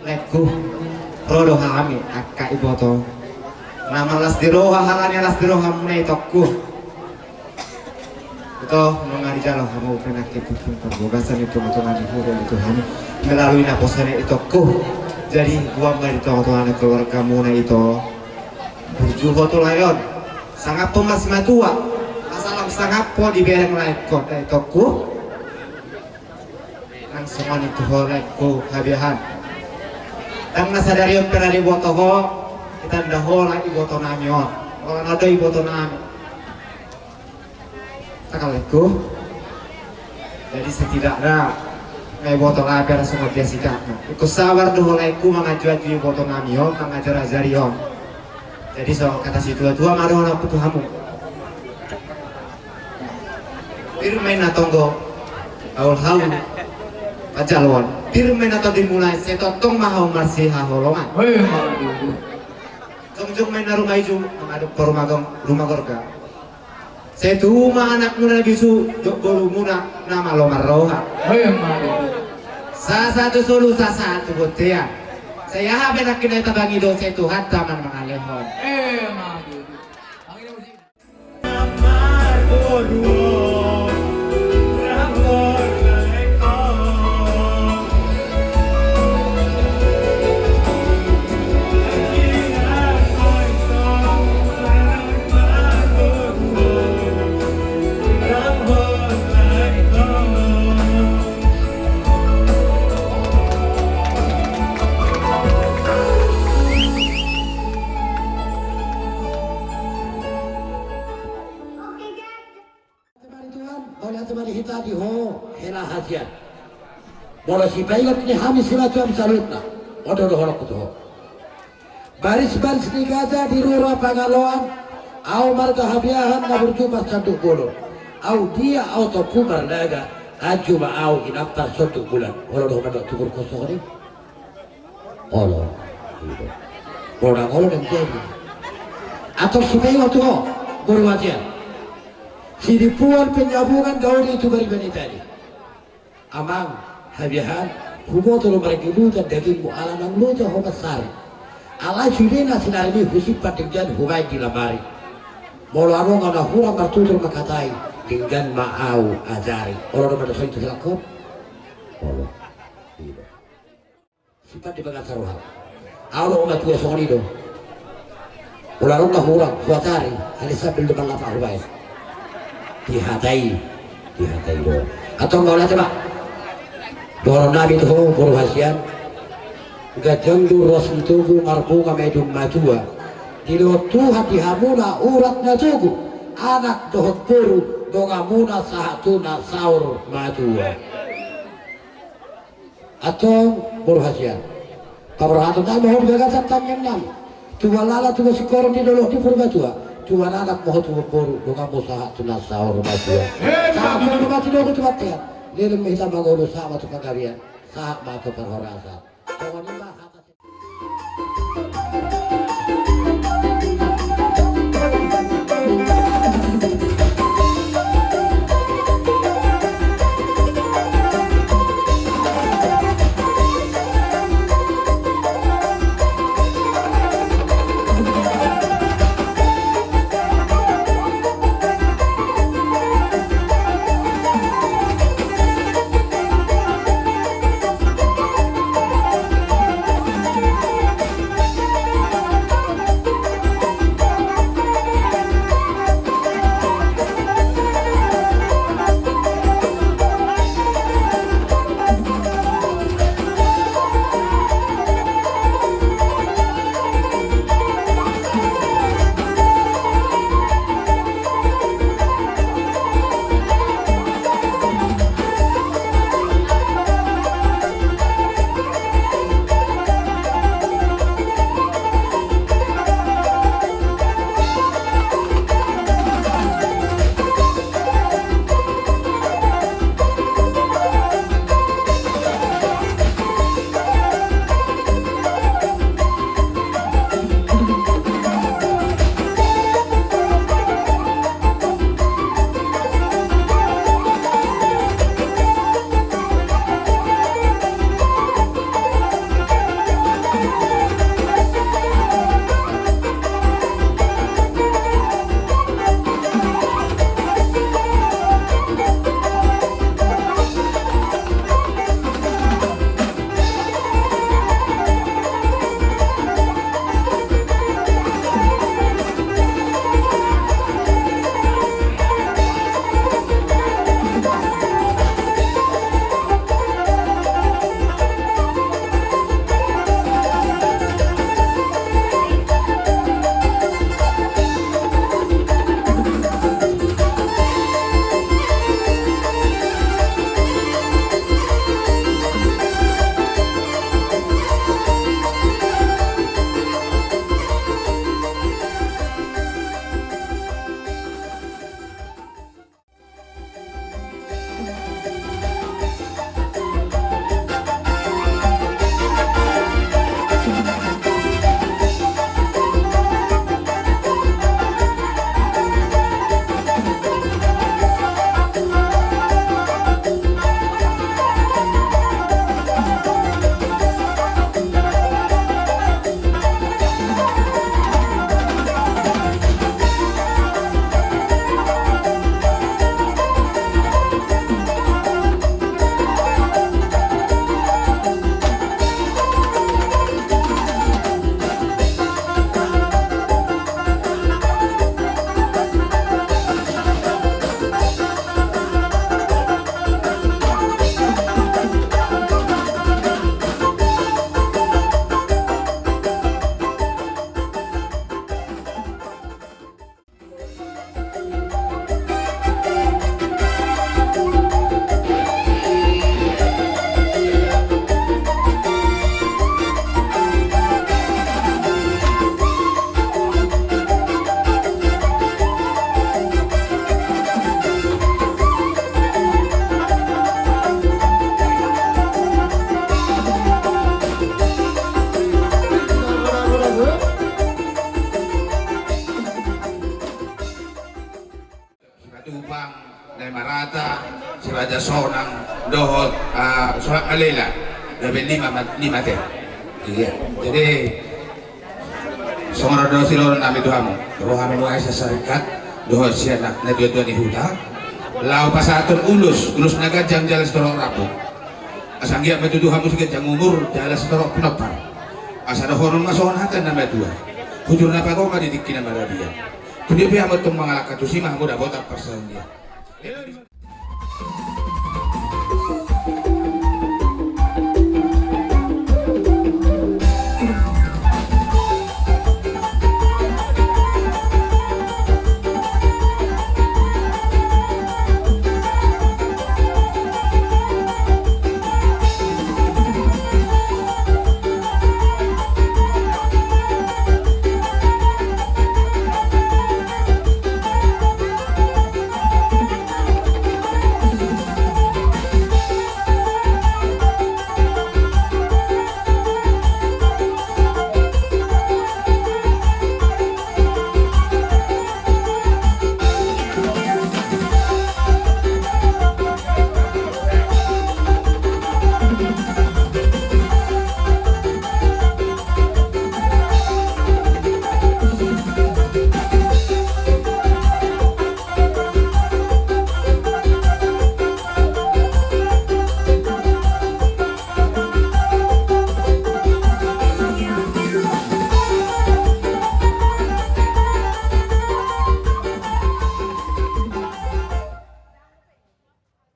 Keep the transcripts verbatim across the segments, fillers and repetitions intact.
Laengku, ro do hami angka iboto na marlas ni roha, alani las ni rohamuna itongku. Ito, nunga dijalo hamu pe nangkin pungpung parbagason ni tonga-tonga ni huta i tu hami melalui naposona itongku. Jadi, boan ma di tonga-tonga ni keluargamuna ito. Burju ho tu lae on. Sangaphon ma simatua. Asa lam sangap ho dibereng laengkon da itongku. Nang songon i tu ho laengku Habiahan. Ndang na sadari on pe na diboto ho, ditanda ho lae iboto nami on. Olo na do iboto nami. Takalengku. Jadi setidakna na iboto lae pe ra songon dia sidakna. Ingkon sabar do ho laengku mangajuaju iboto nami on, mangajar-ajari on. Jadi so kata situa-tua ma dohononku tu hamu. Pir ma inna tonggo haul-haul panjaloan. Pir ma inna tondi mulai, sai tongtong ma hamu marsihaholongan. Jongjong ma inna ruma ijo mangadop ruma gong, ruma gorga. Sai tubu ma anakmuna na bisu, jok bolumuna na malo marroha. Sahat tu solu, sahat tu bontean. Sai aha pe nangkin na tabangi do, sai Tuhanta ma na mangalehon. Mauliate ma di Tuhan, mauliate ma di hita di ho hela hasian. Molo sipaingot ni hami simatuam saluhutna, on do dohononku tu ho. Baris-baris ni gaja di rura Pangaloan, ahu marga Habiahan na burju marsanduk bolon. Ahu dia, ahu tompu marnaga, anju ma ahu inampar sonduk bulan. Olo do ho mandok tuburkon songon i. Olo. Olo ndang olo ndang jadi. Antong sipaingot tu ho, boru hasian. Sidimpuan penyabungan gaudi tu bariban i tadi. Amang Habiahan, huboto do margilutan dagingmu ala naung loja ho mansari. Alai sudena sinarimi husimpan denggan hubaen di lamari. Molo adong na hurang martutur mangkatai, denggan ma ahu ajari. Olo do mandok songon i tu helangkon? Olo. Simpan di bagasan roham. Ahu do matua songon i do. Molo adong na hurang huajari, alai sambil do manlapak hubaen. Di hata i, di hata i do. Antong mauliate ma. Dohonon nami tu ho boru hasian. Ganjang do ruas ni tubu, marbunga ma i dung matua. Didohot Tuhan di hamuna urat na togu. Anak dohot boru, donganmuna sahat tu na saur matua. Antong boru hasian. Paborhaton nami ma ho di bagasan tangiang nami. Tubu Alala, Tubu Singkoru, di dolok di Purbatua. Tubu anak ma ho, tubu boru, donganmu sahat tu na saur matua. Sahat ma tu na saur matua. Leleng ma hita mangolu, sahat ma tu panggabean, sahat ma tu parhorasan. Songon i ma hata. Sonang dohot, ah, Sonak Malela, gabe lima ma-, lima te. Iya. Jadi songon on do sidohonon nami tu hamu. Ro hamu nuaeng sarsarikat dohot sian na, natuatua ni huta, laho pasahathon ulos, ulos na ganjang jala sitorop rambu. Asa anggiat ma tutu hamu siganjang umur jala sitorop pinompar. Asa dohonon ma songon hata ni na matua: Hujur na pagogo ma di tingki na marabia. Tudia pe hamu tong mangalangka, tusi ma hamu dapotan parsaulian.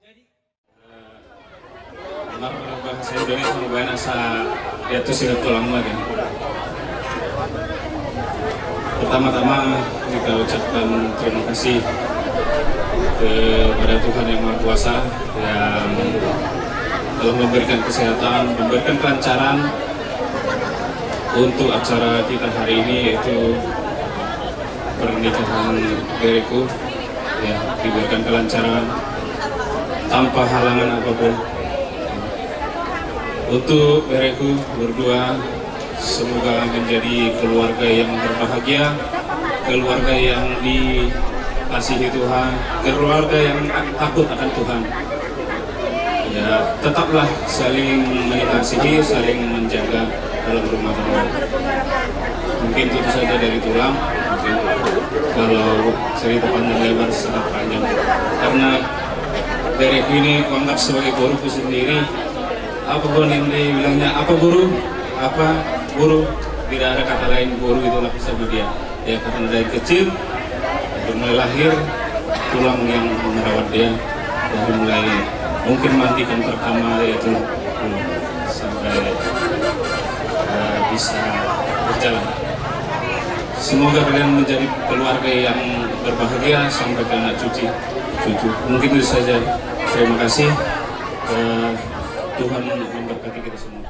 Jadi, eh, marbahasa Indonesia, marbahasa Indonesia, marbahasa Indonesia. Pertama-tama, kita ucapkan terima kasih kepada Tuhan Yang Maha Kuasa yang telah memberikan kesehatan, memberikan kelancaran untuk acara kita hari ini, yaitu pernikahan bereku, ya, diberikan kelancaran tanpa halangan apapun. Untuk bereku berdua, semoga menjadi keluarga yang berbahagia, keluarga yang dikasihi Tuhan, keluarga yang takut akan Tuhan. Ya, tetaplah saling mengasihi, saling menjaga dalam rumah tangga. Mungkin itu saja dari Tulang. Mungkin kalau cerita panjang lebar sangat panjang. Karena bereku ini kuanggap sebagai boruku sendiri. Apa pun yang dibilangnya, apa boru? Apa boru? Tidak ada kata lain, boru itu langsung sama dia. Ya, karena dari kecil, dari mulai lahir, Tulang yang merawat dia. Dari mulai mungkin mandikan pertama, yaitu, hmm, sampai, eh, bisa berjalan. Semoga kalian menjadi keluarga yang berbahagia sampai ke anak cucu, cucu. Mungkin itu saja. Terima kasih. Eh, Tuhan memberkati kita semua.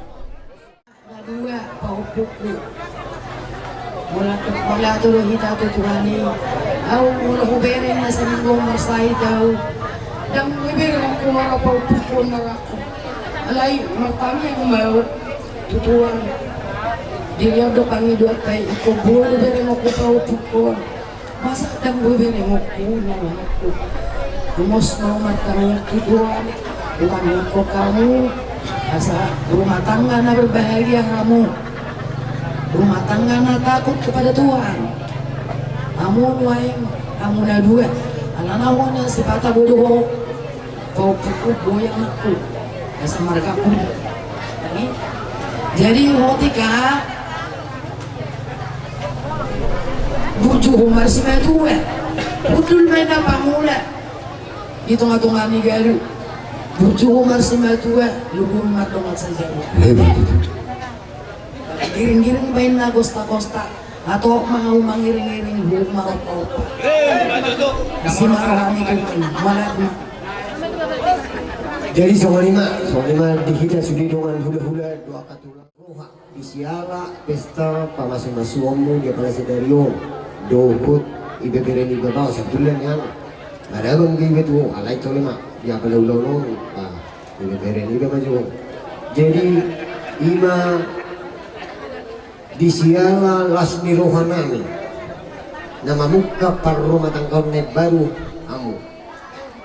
Madua, pahompungku. Mauliate do hita tu Tuhan i. Au molo hubereng na salinggo marsahit au, ndang hubereng au, pahompungku, na rangku. Alai martangiang ma au tu Tuhan. Dilehon do pangidoanta i, ingkon boi hubereng au pahompungku. Masa ndang boi hubereng au, na rangku. Molo martangiang tu Tuhan, hutangiangkon hamu asa rumah tangga na berbahagia hamu, rumah tangga na takut kepada Tuhan. Hamu nuaeng, hamu na dua, alana hona sipata bodo ho. Pahompungku, boi anakku, asa marga ku. Jadi, hoti ka, burju ho marsimatua, hundul ma inna pangula di tongatonga ni galu. Burju ho marsimatua, luhut ma dongan sajabu. Giringgiring ma inna gostagosta. Atau mau mangiringiring, buk maropa-opa. Si marhani kuman, malatna. Jadi songon i ma, songon i ma di hita sude dongan hulahula dohot angka tulang. Roha, di siala pesta pamasumasuonmu di apala sadari on dohot ibebere ni babaon, sebetulna nian maragang do iba tu ho, alai tole ma di apala ulaon on, ibebere ni iba ma jo. Jadi i ma di siala las ni rohanami na mamungka parrumatanggaon na imbaru hamu.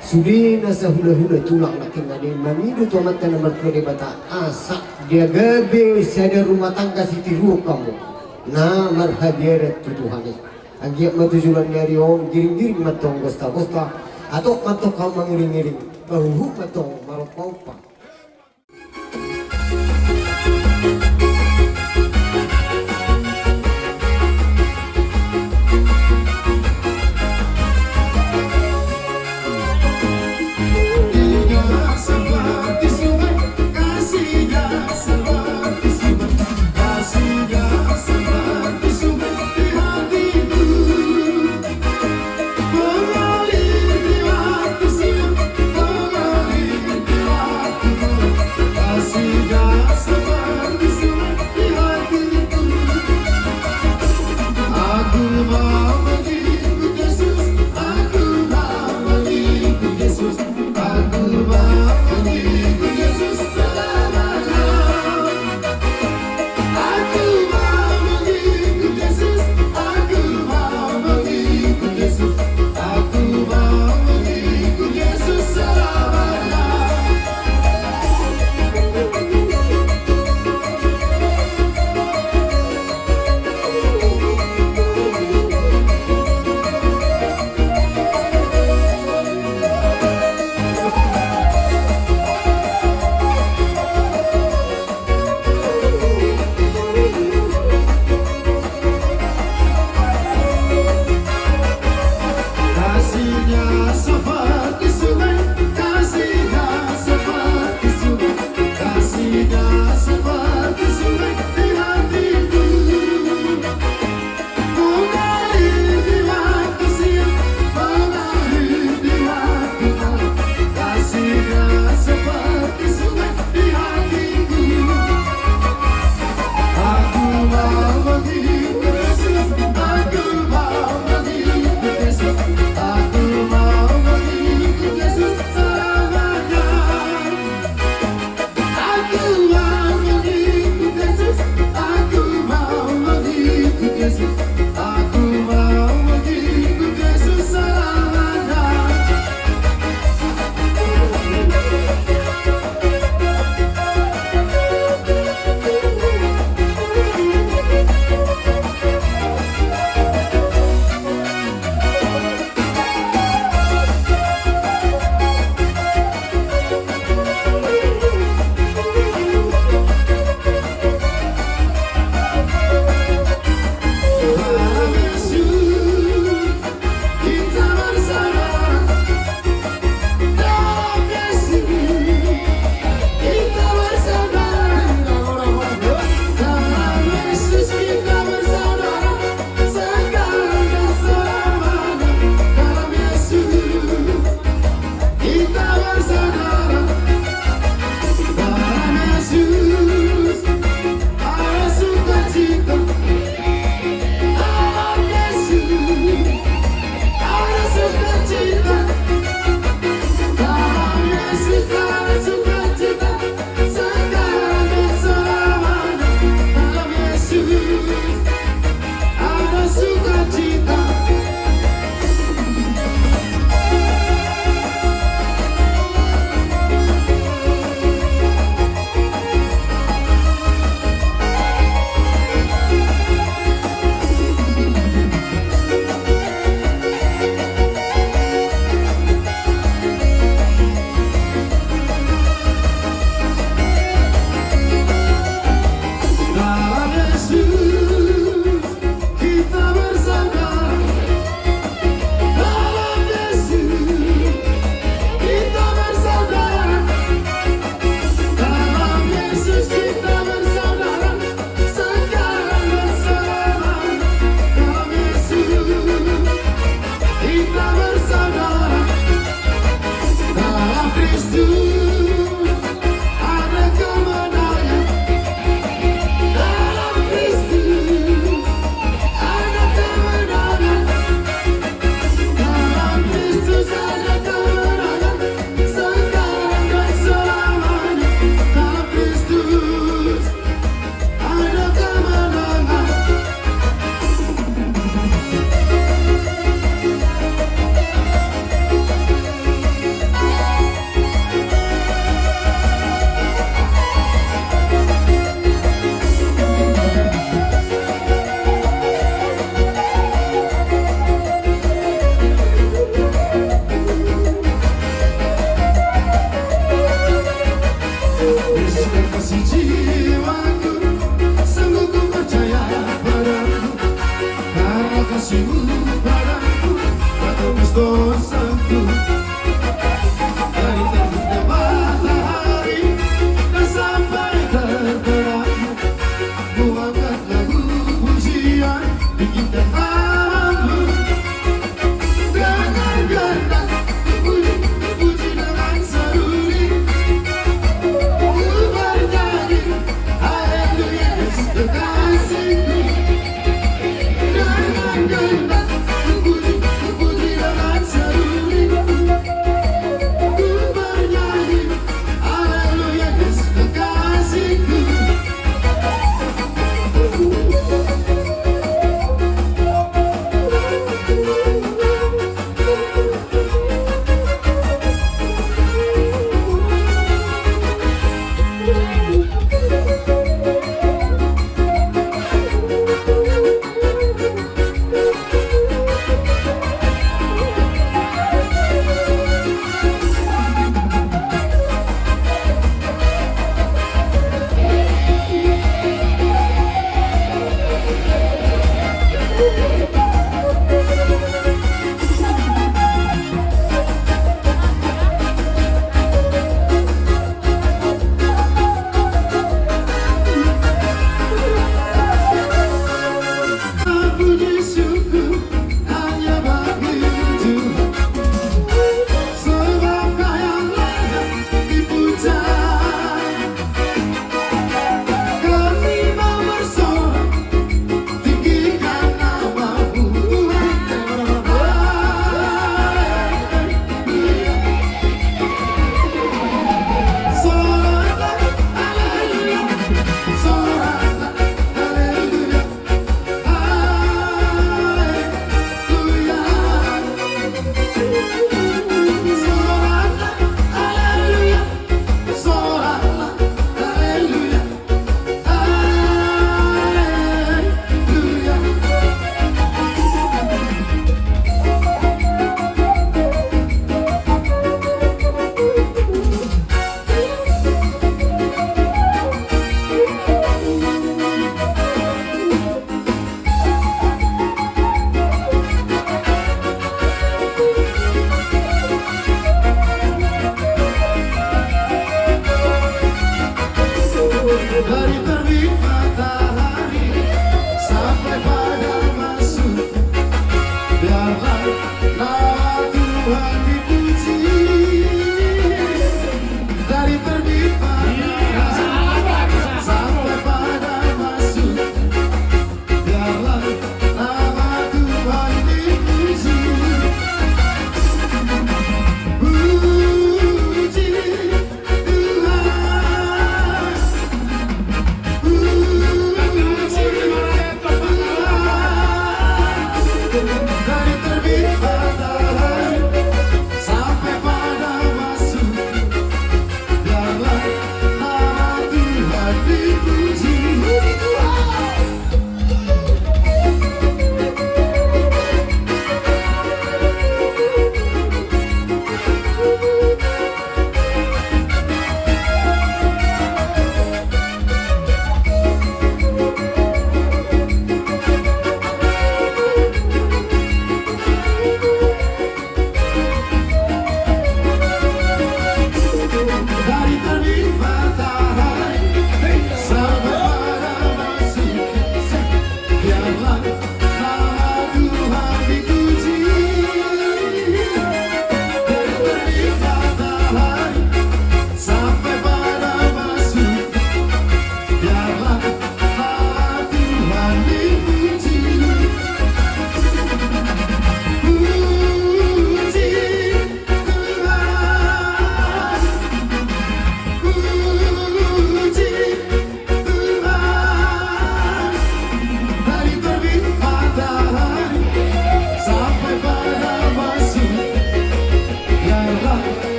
Sude na sahulahula tulang nangkiningan i mangido tu Amanta na martua Debata asa dia gabe sada rumah tangga sitiruon hamu na marhabiaran tu Tuhan i. Anggiat ma tu joloan ni ari on giringgiring ma antong gostagosta, hatop ma antong hamu mangiringiring, pahuhut ma antong marompaompa.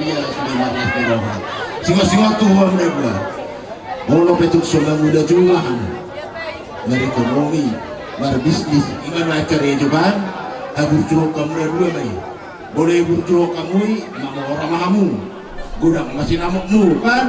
Ia sude marlas ni roha. Singot-singot tu ho muna dua. Molo pe tung so mangula juma hamu, marekonomi, marbisnis, ima na karejo kan. Haburjuhon hamu muna dua ma i. Molo iburjuhon hamu i, mamora ma hamu. Godang ma sinamotmu kan.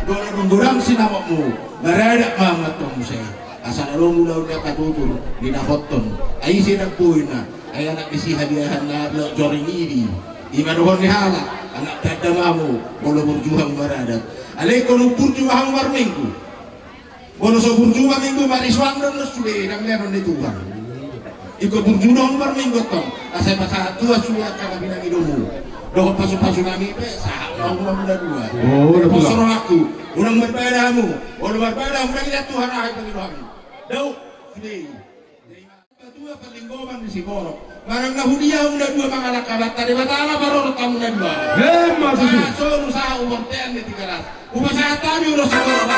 Molo dung godang sinamotmu, maradat ma hamu antong muse. Asa na adong ulaon ni angka tutur, didapothon. Ai ise na boina, ai anak ni si Hadiahan na jorong i di. Ima dohon ni halak, anak danda ma hamu, molo burju hamu maradat. Alai ingkon burju ma hamu marminggu. Molo so burju marminggu, marisuang do annon sude, ndang lehonon ni Tuhan. Ingkon burju do hamu marminggu antong. Asa pasahat tua sude angka na pinangidomu. Dohot pasu-pasu nami pe, sahat ma hamu muna dua. Oh, na pos pula rohangku. Unang marbada hamu. Molo marbada hamu, ndang idat Tuhan aha pangidoanmu. Dao, sude i. Patua parlinggoman ni siborok. Manang na hudia hamu muna dua mangalangka, Amanta Debata ma parorot hamu muna dua. Emma tutu. Sahat solu sahat tu bontean ni Tigaras. Hupasahat hami ulos siborok.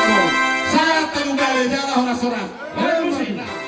Sahat hami bale jala horas-horas. Emma tutu.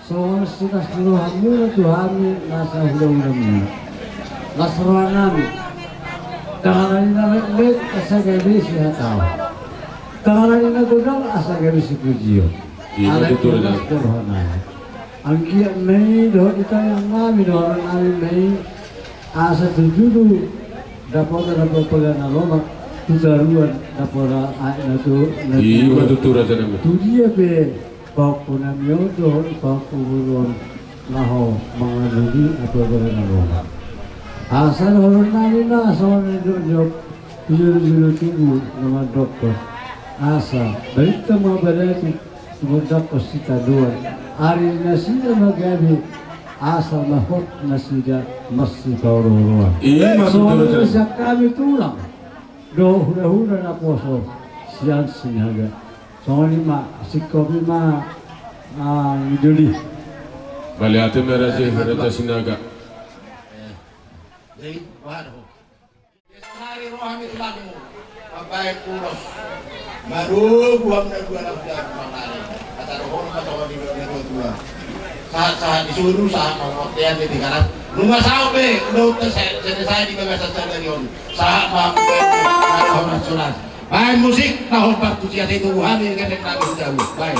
Songon silas ni rohamuna tu hami nasa hulahula muna. Las rohanami. Tangan ni na metmet asa gabe sihatahon. Tangan ni na godang asa gabe sipujion. Alai tutu, las rohanami. Anggiat ma i dohot di tangiang nami dohot roha nami ma i. Asa tu julu dapotan na pala na lomak, tu toruan na pala aek na tu na. Ima tutu raja nami. Tu dia pe pahompu nami on dohot pahompu boru on laho mangalului na pala na lomak. Asa dohonon nami ma songon na nidok ni ompunta, tu jolo-jolo tubu na mandokkon. Asa balintang ma baratik, tumundalhon sitadoan. Ari ni nasida ma gabe, asa ma hot nasida masipaoro-oroan. Ima tutu raja. Songon i ma sian hami tulang dohot hulahula naposo sian Sinaga. Songon i ma, singkop i ma, ah, nidoli. Mauliate ma raja, raja Sinaga. Jadi, waduh. Sonari roha ni tulangmu mambahen ulos. Madomu hamu na dua na hujabu sonari. Asa dohonon ma songon nidok ni natuatua. Sahat-sahat ni solu, sahat ma pangortian di tingkaran. Nunga saut be, nunga selesai di bagasan sadari on. Sahat ma pangortian na horas-horas. Baen musik, na hombar tu sian situ, hami gandeng nami tu jabu. Baen.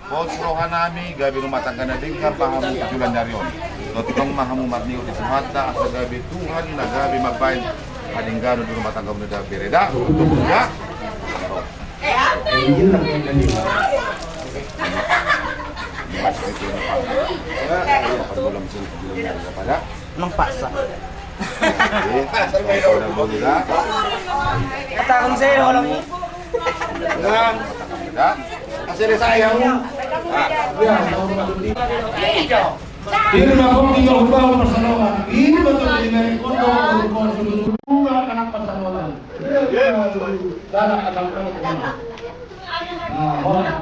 Pos roha nami, gabe rumah tangga na denggan ma hamu di joloan ni ari on. Tongtong ma hamu marningot di Tuhanta, asa gabe Tuhan na gabe mambahen hadengganon di rumah tangga muna da, bere da. Tunggu da. Nang paksa. Katakan saya orang ini. Asal saya. Ini mah kok tinggal ubah persoalan. Ini betul ini. Kok tinggal ubah persoalan. Darah anak-anak. Nah, orang.